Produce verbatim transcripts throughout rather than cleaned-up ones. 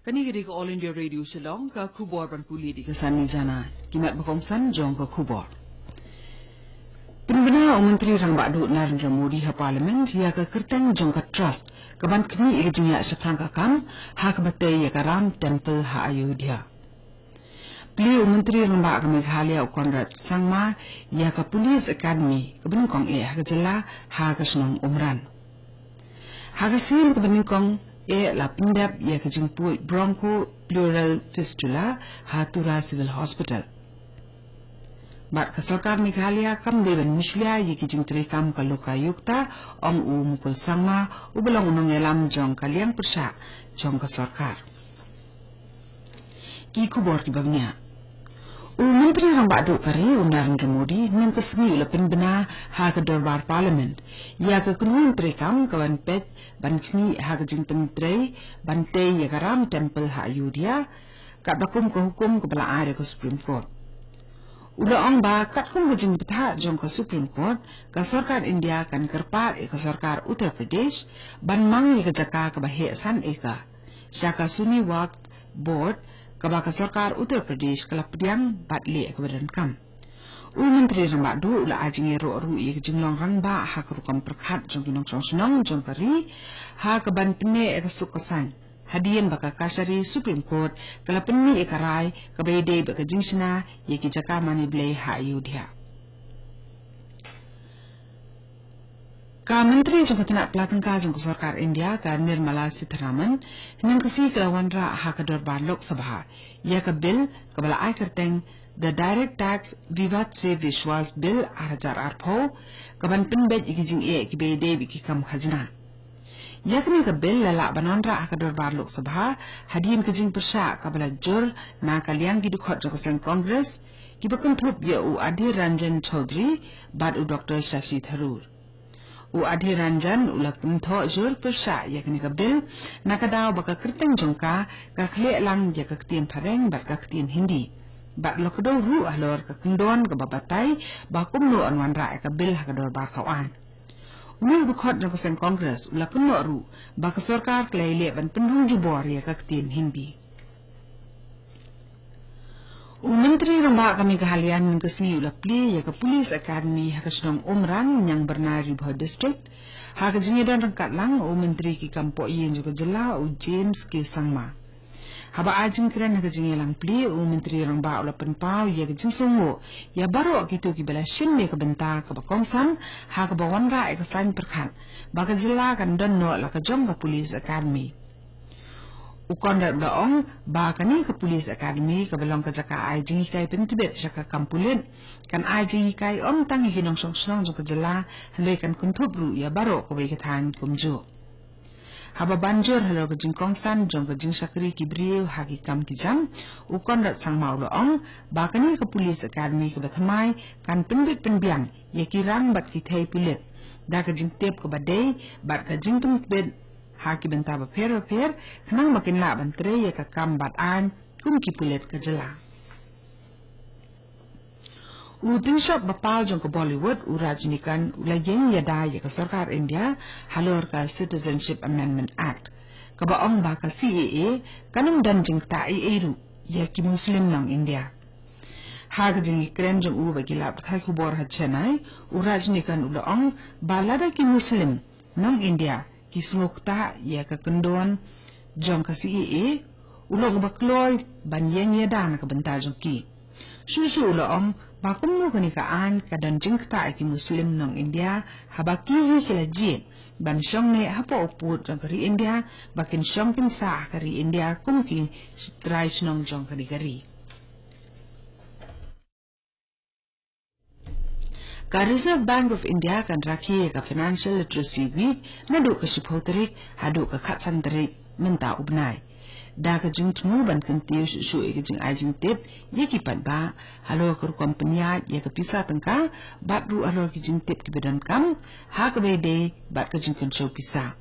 Kane ka dei ka All India Radio Shillong, ka khubor ban pule da ka Sani Jana. Ki mat ba kongsan jong ka khubor. Pynbna u Myntri Rangbah Duh Narendra Modi ha Parliament ïa ka kyrteng jong ka trust ka ban khmih ïa ka jingïaid shaphrang ka kam ha kaba tei ïa ka Ram Temple ha Ayodhya. Plie u Myntri Rangbah ka Meghalaya u Conrad Sangma ïa ka Police Academy kaba nyngkong eh ha ka jylla ha ka shnong Umran. Ha ka sien kaba nyngkong eh la pyndep ïa ka jingpuid bronchopleural fistula ha Tura Civil Hospital. Bad ka sorkar Meghalaya kam dei ban mushlia ïa ki jingtreikam ka Lokayukta, ong u Mukul Sangma uba long u nongïalam jong ka liang pyrshah jong ka sorkar. Ki khubor kiba bniah. U Myntri Rangbah Duh ka ri u Narendra Modi hynnin ka sngi u la pynbna ha ka dorbar Parliament ïa ka kynhun treikam ka ban peit ban khmih ha ka jingpyntrei ban tei ïa ka Ram Temple ha Ayodhya, katba kum ka hukum kaba la ai da ka Supreme Court. U la ong ba katkum ka jingbthah jong ka Supreme Court, ka sorkar India kan kyrpad ïa ka sorkar Uttar Pradesh ban mang ïa ka jaka kaba heh san acre sha ka Sunni Waqf Board, kaba ka sorkar Uttar Pradesh ka la pdiang bad leh kaba donkam. U Myntri Rangbah Duh u la ai jingïaroh ruh ïa ka jinglong rangbah ha ka rukom pyrkhat jong ki nongshong shnong jong ka ri ha ka ban pynneh ïa ka suk ka saiñ, hadien ba ka Kachari Supreme Court ka la pynmih ïa ka rai kaba ïadei bad ka jingshna ïa ki jaka mane blei ha Ayodhya. Ka Myntri jong ka tnat pla tyngka jong ka sorkar India, ka Nirmala Sitharaman, hynnin ka sngi ka la wanrah ha ka dorbar Lok Sabha ïa ka bill kaba la ai kyrteng The Direct Tax Vivad Se Vishwas Bill ar hajar arphew, ka ban pynbeit ïa ki jingeh kiba ïadei bad ki kam khajna. Ïa kane ka bill la lah ban wanrah ha ka dorbar Lok Sabha hadien ka jingpyrshah kaba la jur na ka liang ki dkhot jong ka seng Congress, kiba kynthup ïa u Adhir Ranjan Chaudhary bad u Doctor Shashi Tharoor. U Adhir Ranjan u la kynthoh jur pyrshah ïa kane ka bill na ka daw ba ka kyrteng jong ka ka khleh lang ïa ka ktien phareng bad ka ktien Hindi. Bad u la kdew ruh halor ka kyndon kaba batai ba kumno yn wanrah ïa ka bill ha ka dorbar thaw aiñ. Une u dkhot jong ka seng Congress u la kynnoh ruh ba ka sorkar ka la ïaleh ban pynrung jubor ïa ka ktien Hindi. U Myntri Rangbah ka Meghalaya hynnin ka sngi u la plie ïa ka Police Academy ha ka shnong Umran, Niang Byrnai, Ri Bhoi District, ha ka jingïadon ryngkat lang u Myntri ki kam pohïing jong ka jylla u James K Sangma. Haba ai jingkren ha ka jingïalang plie, u Myntri Rangbah u la pynpaw ïa ka jingsngewnguh ïa baroh kito kiba la shim ïa ka bynta kaba kongsan ha kaba wanrah ïa ka saiñ pyrkhat ba ka jylla kan don noh la ka jong ka Police Academy. U Conrad u la ong ba kane ka Police Academy kaba long ka jaka ai jinghikai pyntbit sha ka kam pulit kan ai jinghikai ym tang ïa ki nongshong shnong jong ka jylla, hynrei kan kynthup ruh ïa baroh kawei ka thaiñ kumjuh. Haba ban jur halor ka jingkongsan jong ka jingshakri ki briew ha ki kam ki jam, u Conrad Sangma u la ong ba kane ka Police Academy kaba thymmai kan pynbit pynbiang ïa ki rang bad ki thei pulit da ka jingtip kaba dei bad ka jingpynbit ha ki bynta bapher bapher, khnang ba kin lah ban trei ïa ka kam bat aiñ kum ki pulit ka jylla. U tyngshop bapal jong ka Bollywood, u Rajinikanth, u la ïeng ïada ïa ka sorkar India halor ka Citizenship Amendment Act, kaba ong ba ka C A A kan ym don jingktah ei ei ruh ïa ki Muslim nong India. Ha ka jingïakren jong u bad ki lad pathai khubor ha Chennai, u Rajinikanth u la ong ba lada ki Muslim nong India ki sngewktah ïa ka kyndon jong ka C A A, u long uba kloi ban ïeng ïada na ka bynta jong ki. Shuh shuh u la ong ba kumno kane ka aiñ ka don jingktah ïa ki Muslim nong India, haba ki hi ki la jied ban shong neh hapoh u pud jong ka ri India, ba kin shong kin sah ha ka ri India kum ki trai shnong jong kane ka ri. Ka Reserve Bank of India kan rakhe ïa ka Financial Literacy Week naduh ka shiphew tarik haduh ka khatsan tarik mynta u bnai, da ka jingthmu ban kyntiew shuh shuh ïa ka jingai jingtip ïa ki paidbah halor ka rukom pynïaid ïa ka pisa tyngka, bad ruh halor ki jingtip kiba donkam ha kaba ïadei bad ka jingkynshew pisa.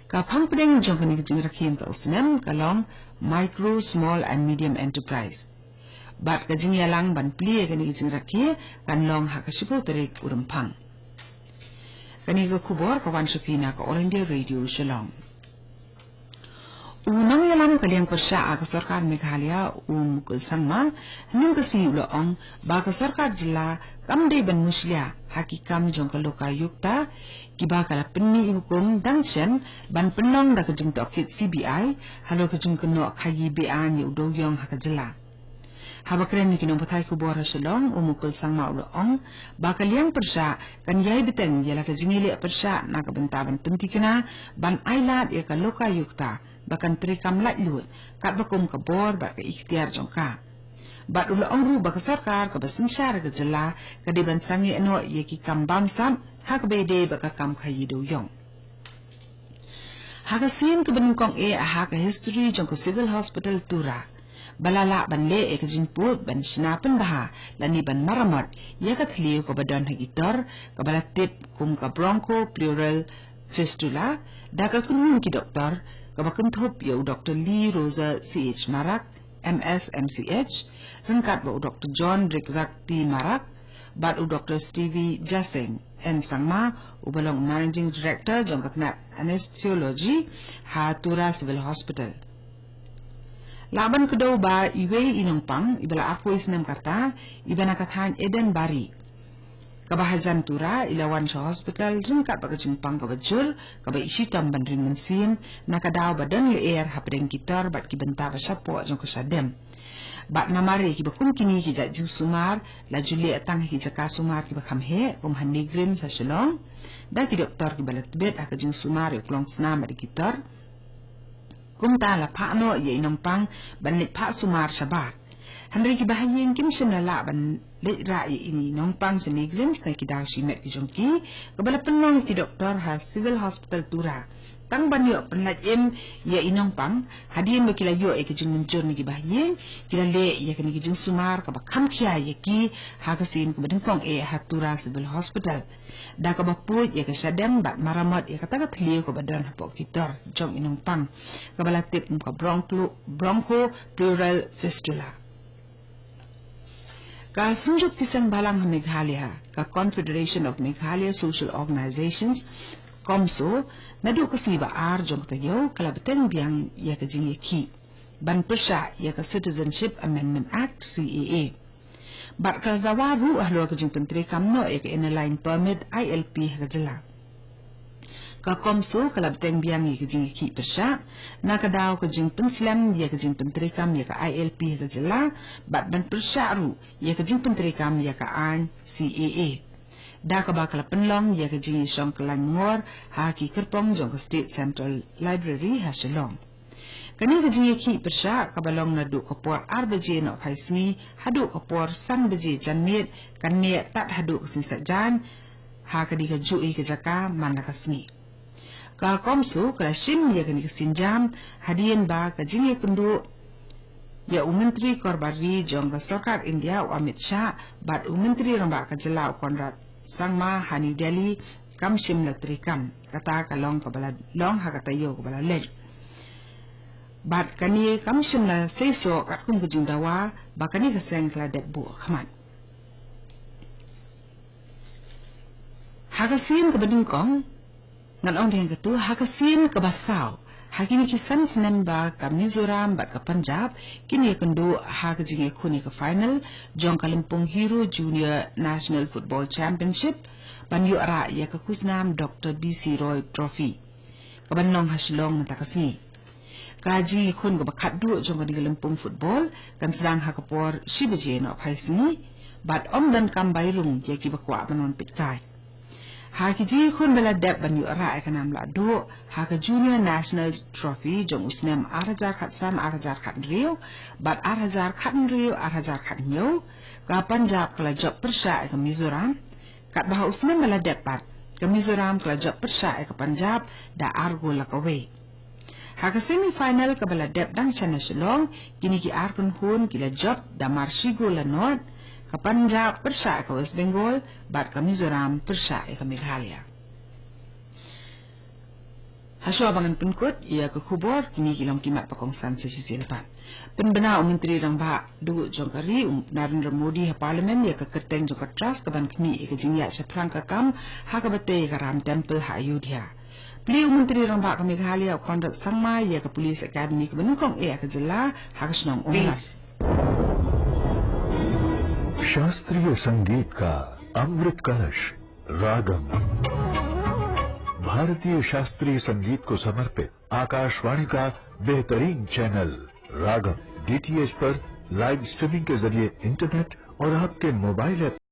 Ka phang pdeng jong kane ka jingrakhe mynta u snem ka long Micro, Small and Medium Enterprise. Bad ka jingïalang ban plie ïa kane ka jingrakhe kan long ha ka shiphew tarik u Rymphang. Kane ka khubor ka wan sha phi na ka All India Radio Shillong. U nongïalam ka liang pyrshah ka sorkar Meghalaya, u Mukul Sangma, hynnin ka sngi u la ong ba ka sorkar jylla kam dei ban mushlia ha ki kam jong ka Lokayukta, kiba ka la pynmih hukum dang shen ban pynlong da ka jingtohkit C B I halor ka jingkynnoh khaïi be-aiñ ïa u dewïong ha ka jylla. Haba kren ïa ki nongpathai khubor ha Shillong, u Mukul Sangma u la ong ba ka liang pyrshah kan ïai bteng ïa la ka jingïaleh pyrshah na ka bynta ban pynthikna ban ailad ïa ka Lokayukta ba kan treikam laitluid katba kum ka bor bad ka iktiar jong ka. Bad u la ong ruh ba ka sorkar kaba synshar ka jylla ka dei ban sangeh noh ïa ki kam bamsap ha kaba ïadei bad ka kam khaïi dewïong. Ha ka sien kaba nyngkong eh ha ka history jong ka Civil Hospital Tura ba la lah ban leh ïa ka jingpud ban shna pynbha lane ban maramot ïa ka thliew kaba don ha ki tor kaba la tip kum ka bronchopleural fistula da ka kynhun ki doktor kaba kynthup ïa u Doktor Lee Rosa C H Marak, M S M C H, ryngkat bad u Doktor John Rikrak T Marak bad u Doktor Stevie Jaseng N Sangma, uba long Managing Director jong ka tnat Anesthesiology ha Tura Civil Hospital. Lah ban kdew ba iwei i nongpang iba la arphew snem ka rta, iba na ka thaiñ Eden Bari, kaba hajan Tura, i la wan sha hospital ryngkat bad ka jingpang kaba jur kaba i shitom ban ring mynsiem na ka daw ba don lyer hapdeng ki tor bad ki bynta ba shapoh jong ka shadem. Bad namar ïa kiba kum kine ki jait jingsumar la ju leh tang ha ki jaka sumar kiba kham heh kum ha NEIGRIHMS ha Shillong da ki doktor kiba la tbit ha ka jingsumar ïa u klongsnam bad ki tor, kumta la phah noh ïa i nongpang ban leit phah sumar shabar. Hynrei kiba ha ïing kim shym la lah ban leit rah ïa i nongpang sha NEIGRIHMS na ki daw shimet ki jong ki, kaba la pynlong ïa ki doktor ha Civil Hospital Tura tang ban ïoh pynlait im ïa i nongpang. Hadien ba ki la ïoh ïa ki jingmynjur na kiba ha ïing, ki la leh ïa kane ka jingsumar kaba kham khia ïa ki ha ka sien kaba nyngkong eh ha Tura Civil Hospital, da kaba pud ïa ka shadem bad maramot ïa kata ka thliew kaba don hapoh ki tor jong i nongpang kaba la tip kum ka bronchlo-, bronchopleural fistula. Ka Synjuk Ki Seng Balang ha Meghalaya, ka Confederation of Meghalaya Social Organisations, CoMSO, naduh ka sngi ba ar jong ka taïew ka la bteng biang ïa ka jingïakhih ban pyrshah ïa ka Citizenship Amendment Act, C A A. Bad ka la dawa ruh halor ka jingpyntreikam noh ïa ka Inner Line Permit, I L P, ha ka jylla. Ka CoMSO ka la bteng biang ïa ka jingïakhih pyrshah na ka daw ka jingpynslem ïa ka jingpyntreikam ïa ka I L P ha ka jylla bad ban pyrshah ruh ïa ka jingpyntreikam ïa ka aiñ C A A, da kaba ka la pynlong ïa ka jingïashong kyllain mongor ha ki kyrpong jong ka State Central Library ha Shillong. Kane ka jingïakhih pyrshah kaba long naduh ka por ar baje nohphai sngi haduh ka por san baje janmiet, kan neh tad haduh ka sngi Saitjaiñ ha kane ka juh ïa ka jaka man la ka sngi. Ka CoMSO ka la shim ïa kane ka sienjam hadien ba ka jingïakynduh ïa u Myntri Korbar Ri jong ka Sorkar India, u Amit Shah, bad u Myntri Rangbah ka jylla, u Conrad Sangma, ha New Delhi kam shym la treikam. Kata ka long kaba la long ha ka taïew kaba la leit. Bad kane kam shym la seisoh katkum ka jingdawa ba kane ka seng ka la dep buh khmat. Ha ka sien kaba nyngkong, ngan ong biang katu, ha ka sien kaba saw, ha kine ki san snem ba ka Mizoram bad ka Punjab kin ïakynduh ha ka jingïakhun ïa ka final jong ka Lympung Hero Junior National Football Championship ban ïoh rah ïa ka khusnam Doctor B C Roy Trophy, kaban long ha Shillong mynta ka sngi. Ka jingïakhun kaba khatduh jong kane ka lympung football kan sdang ha ka por shi baje nohphai sngi, bad ym donkam bai rung ïa kiba kwah ban wan peitkai. Ha ki jingïakhun ba la dep ban ïoh rah ïa ka nam lahduh ha ka Junior National Trophy jong u snem ar hajar khatsan ar hajar khathynriew bad ar hajar khathynriew ar hajar khathynñiew, ka Punjab ka la jop pyrshah ïa ka Mizoram, katba ha u snem ba la dep pat ka Mizoram ka la jop pyrshah ïa ka Punjab da ar gol la kawei. Ha ka semi final kaba la dep dang shen ha Shillong, kine ki ar kynhun ki la jop da mar shi gol la nod, ka Punjab pyrshah ïa ka West Bengal bad ka Mizoram pyrshah ïa ka Meghalaya. Hashwa ba ngan pynkut ïa ka khubor, kine ki long ki mat ba kongsan sa shisien pat. Pynbna u Myntri Rangbah duh jong ka ri, u Narendra Modi, ha Parliament ïa ka kyrteng jong ka trust kaban khmih ïa ka jingïaid shaphrang ka kam ha kaba tei ïa ka Ram Temple ha Ayodhya. Plie u Myntri Rangbah ka Meghalaya u Conrad Sangma ïa ka Police Academy kaba nyngkong eh ha ka jylla ha ka shnong Umlar. शास्त्रीय संगीत का अमृत कलश, रागम। भारतीय शास्त्रीय संगीत को समर्पित आकाशवाणी का बेहतरीन चैनल रागम, डीटीएच पर लाइव स्ट्रीमिंग के जरिए इंटरनेट और आपके मोबाइल ऐप